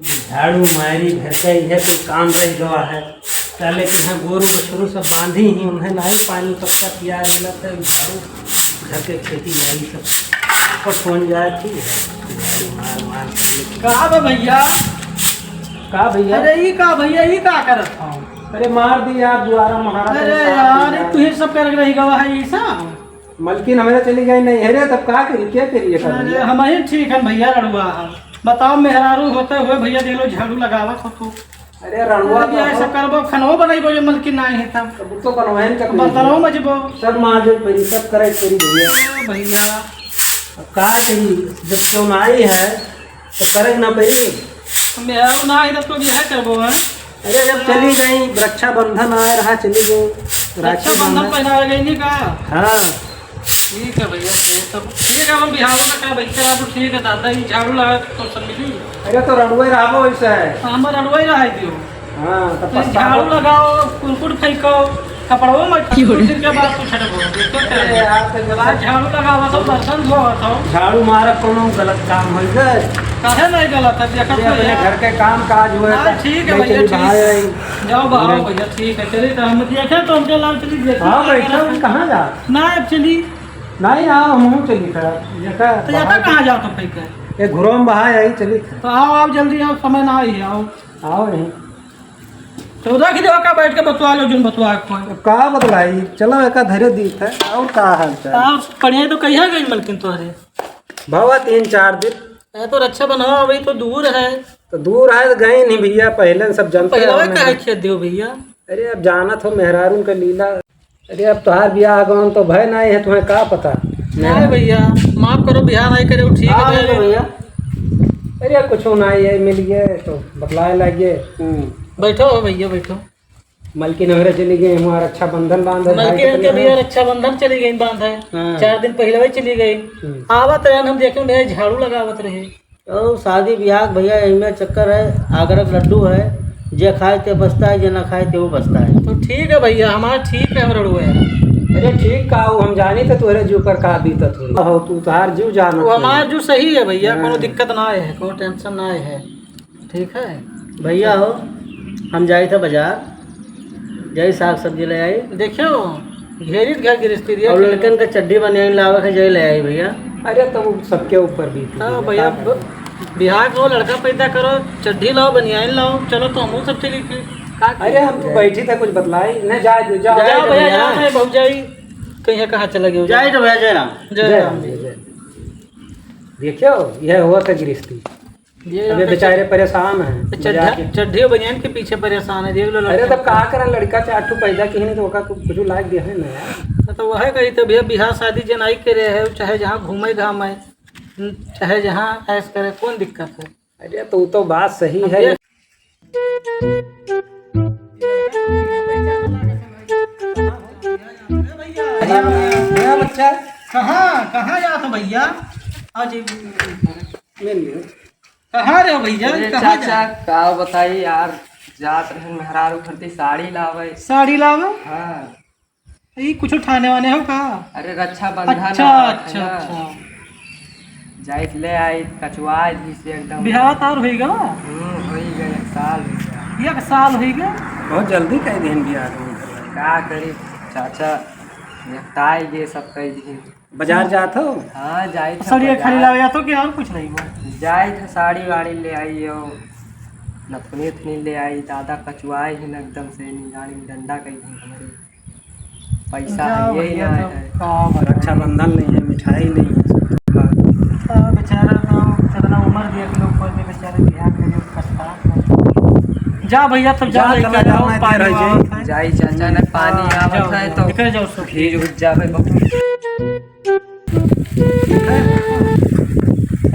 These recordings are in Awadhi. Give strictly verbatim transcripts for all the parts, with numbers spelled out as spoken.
झाड़ू मारी घर का इहे कुल काम रह गवा है। पहले के यहाँ गोरू बछरू सब बांधी ही, उन्हें नाहीं पानी पत्ता पिया मिलत है, झाड़ू घर के खेती बाड़ी सब ऊपर पहुँच जाए थी। झाड़ू मार मार के। का बा भैया? का भैया? अरे ई का भैया, ई का करत हो? अरे मार दी यार, दुआरा महाराज अरे साथ यार, में ई तुही सब करके रही गवा है ई सब। मलकिन हमारे चली गई नहीं है रे, तब का करी, क्या करी ये सब अरे भैया? हम ही ठीक है भैया, रड़ुआ हम। बताओ, मेहरारू होते हुए भैया देख लो झाड़ू लगावत हो तू। अरे रड़ुआ अरे तो भैया, ऐसा हो। करबो, खनवो बनैबो, ये मलकिन नाहीं है तब। तब तो बनवाइन का बर्तनों पड़ी। मजबो। सब माजे पड़ी, सब करे पड़ी भैया। अरे भैया। अब का करी, जब चौनाई है, तो करे ना पड़ी। मेहरारू ना आई तब तो बियाह करबो है। अरे जब चली गई, रक्षाबंधन आए रहा, चली गई। राखी रक्षाबंधन बंधन। पहनावे गई नहीं का? हाँ। ठीक है भैया, ठीक है। ठीक है, हम बिहार में का बैठे रहा तो ठीक है दादा, ये झाड़ू लगा तो सब मिली। अरे तो रड़ुए रहबो वैसे है। तो हम रड़ुए रहा दियो। हाँ, तो तो पछतावो। झाड़ू लगाओ, कुरकुर फेंको, कपड़वो में क्यों रे? कुछ दिन के बाद तू छटबो। देखो क्या अरे है? यार, तो जब आज झाड़ू लगावा तो बर्तन धोवा तो। झाड़ू मारब कोनो गलत काम होइ गए? काहे नहीं गलत है? देखो ये तो अपने यार। घर के काम काज हुए हाँ, तो ठीक है ले भैया, चली ठीक बाहर है। आई। जाओ बाहर अरे। भैया, ठीक है। चलिए तो हम देखें तो हमके लाल चली देखें। हाँ, बैठो, कहाँ जा? ना, अब चली। नहीं, आओ, हमहूँ चली फिर। ये का तो यहाँ बाहर कहाँ जाओ तो फेंक है? ये घुरो में बाहर आई, चली फिर। तो आओ, आओ, जल्दी आओ, समय ना आई, आओ। आओ यहीं। तो रख दो का, बैठ के बतवा लो, जोन बतवा के कोई। अब का बतलाई? चलो, एका धरे दीत है, और का हाल चाल? आप बढ़िया तो कहिया गई मलकिन तोहरे? भवा तीन चार दिन। ए, तो रक्षा बनाओ, अभी तो दूर है। तो दूर है, तो गए नहीं भैया, पहले सब जानते पहले हैं काहे हमें। खेत दियो भैया? अरे, अब जानत हो मेहरारून का लीला। अरे, अब तोहार बियाह गौन तो भय नहीं है, तुम्हें का पता? नहीं भैया, माफ करो, बियाह नहीं करे, वो ठीक हाँ, है। भैया। अरे, कुछ नहीं है, मिल गए तो बतलाए लागे। हम्म। बैठो हो भैया, बैठो। मलकिन हमरे चली गई, हमारा रक्षाबंधन बांधे, भाई मलकिन के के लिए। भैया रक्षाबंधन चली गई बांधे। हाँ। चार दिन पहले वही चली गई। हम्म। आवत रहन, हम देखे भैया झाड़ू लगावत रहे। और शादी ब्याह के भैया एमे चक्कर है, आगरा के लड्डू है, जे खाए ते बचता है, जे ना खाए ते वो बचता है। तो ठीक है भैया, हमारा ठीक है, हम रड़ुए हैं। अरे ठीक का हो, हम जानी थे तोहरे जीव पर का बीतत हो। हो तू तोहार जीव जानो वो तो। हमारा जीव सही है भैया, हाँ। कोनो दिक्कत ना है, कोनो tension ना है। ठीक है। भैया हो, हम जाई थे बाजार, जाई साग सब्जी ले आई। देखियो, घेरित घर गृहस्थी रे। और लड़कन का चड्डी बनियान लावे के जाई ले आई भैया। अरे, तो वो सबके ऊपर बीती हाँ है, भैया, का ब-, बिहार को लड़का पैदा करो, चड्डी लाओ, बनियान लाओ, चलो तो हमहू सब चली फिर। का अरे, हम तो बैठी थे, कुछ बतलाई, नहीं, जाए दो, जाओ। जाओ जाए दो भैया, भैया। जाओ, मैं भौजाई, कहीं कहाँ चला गया? जाए तो भैया, जय राम। जय जय राम राम, जी। जय। देखियो, यह हुआ था गृहस्थी। ये अब ये तो बेचारे परेशान हैं, तो चड्ढा, मजाक के। चड्ढी और बनियान के पीछे परेशान है, देख लो अरे लड़का। तब का करा, लड़का चार ठो पैदा किए नहीं तो ओका कुछ लाग दिया है ना यार। तो वह कही तो भैया बियाह शादी जनाई के रहे है, चाहे जहाँ घूमे घामे, चाहे जहाँ ऐश करे, कौन दिक्कत है? अरे तो वो तो बात सही अब है। ये भैया, भैया बच्चा, कहाँ, कहाँ जात हो भैया? आज मिल लियो। कहाँ रहे हो भैया? अरे कहाँ चाचा, जा- का बताई यार, जात रहन मेहरारू खरती साड़ी लावे। साड़ी लावे? हाँ। ई कुछ ठाने वाने हो का? अरे रक्षाबंधन अच्छा, आवत है अच्छा, ना। अच्छा। जाइत ले आई, कचुआ दी से एकदम। बिहाव तार होई गवा? हम्म, होई गए, एक साल हो गया। एक साल होई गए? बहुत जल्दी कह देहन बियाह तुम। का करी चाचा, एकताई ये सब कह दी। बाजार जात हो? हाँ, जाइत है सड़िया बाजार। खाली लावे जात हो कि और कुछ नहीं हुआ? जाइत है, साड़ी वाड़ी ले आई हो, नथुनी उथुनी ले आई, दादा कचुआए ही न एकदम से, निगाड़ी में डंडा कही दी हमारे। पैसा जाओ है, यही भैया, ना तो है। का बताएं। रक्षाबंधन नहीं है, मिठाई नहीं है, सब तो का। तो बेचारा तो कितना उम्र दिया कि लोग कोई भी बेचारे बियाह करे, पछतावा। जा भैया, तब जा जा, लेके चला जाओ, जाओ, मैं पानी तेरा वाला जी। है। जाई चाचा, ने पानी हाँ, आवत जाओ, है जाओ, तो निकल जाओ सब। भीड़ उठ जावे बहुत।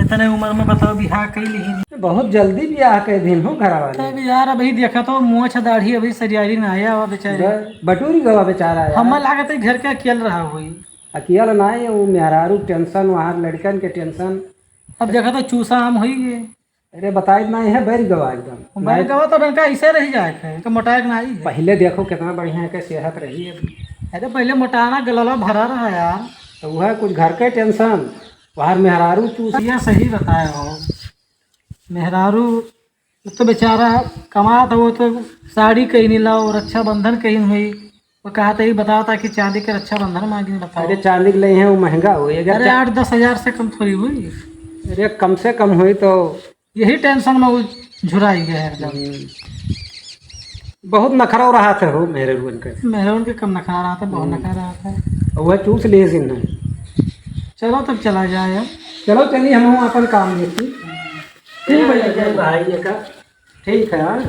इतने उम्र में बताओ, बियाह कई लिही। बहुत जल्दी बियाह कई दिन हो घरा वाले। तब यार, अभी देखा तो मोछ दाढ़ी अभी सरियारी ना आया हुआ बेचारे। ब-, बटूरी गवा बेचारा यार। हमें लागत है घर के अकेल रहा हुई। अकेल ना है, वो मेहरारू tension, वहाँ लड़कन के tension। अब देखा तो चूसा आम होई गए। अरे बताए ना है, बैर गवा एकदम। बैर गवा तो डंका ऐसे रह जाए है, तो मोटाए के ना आई है। पहले देखो कितना बढ़िया है के सेहत रही है। अरे पहले मोटाना गलला भरा रहा यार। तो वह कुछ घर के tension, बाहर मेहरारू चूस। ये सही बताए हो, मेहरारू वो तो बेचारा कमात है, वो तो साड़ी कहीं नहीं लाओ, रक्षाबंधन कहीं हुई, वो कहा था, ही बताओ था कि चांदी के रक्षाबंधन मांगी, बताओ। अरे, चांदी के लिए है, वो महंगा हो, अगर अरे, चा- आठ दस हजार से कम थोड़ी हुई। अरे, कम से कम हुई तो यही टेंशन में वो झुराई गया है एकदम। हम्म। बहुत नखरा रहा था हो मेहररुअन के। मेहररुअन के कम नखरा रहा था, बहुत हम्म। नखरा रहा था। और वह चूस लिए सिंह। चलो, तब चला जाए अब। चलो, चलिए, हम अपन काम देखी। ठीक भैया, जय भाई का। ठीक है, हाँ।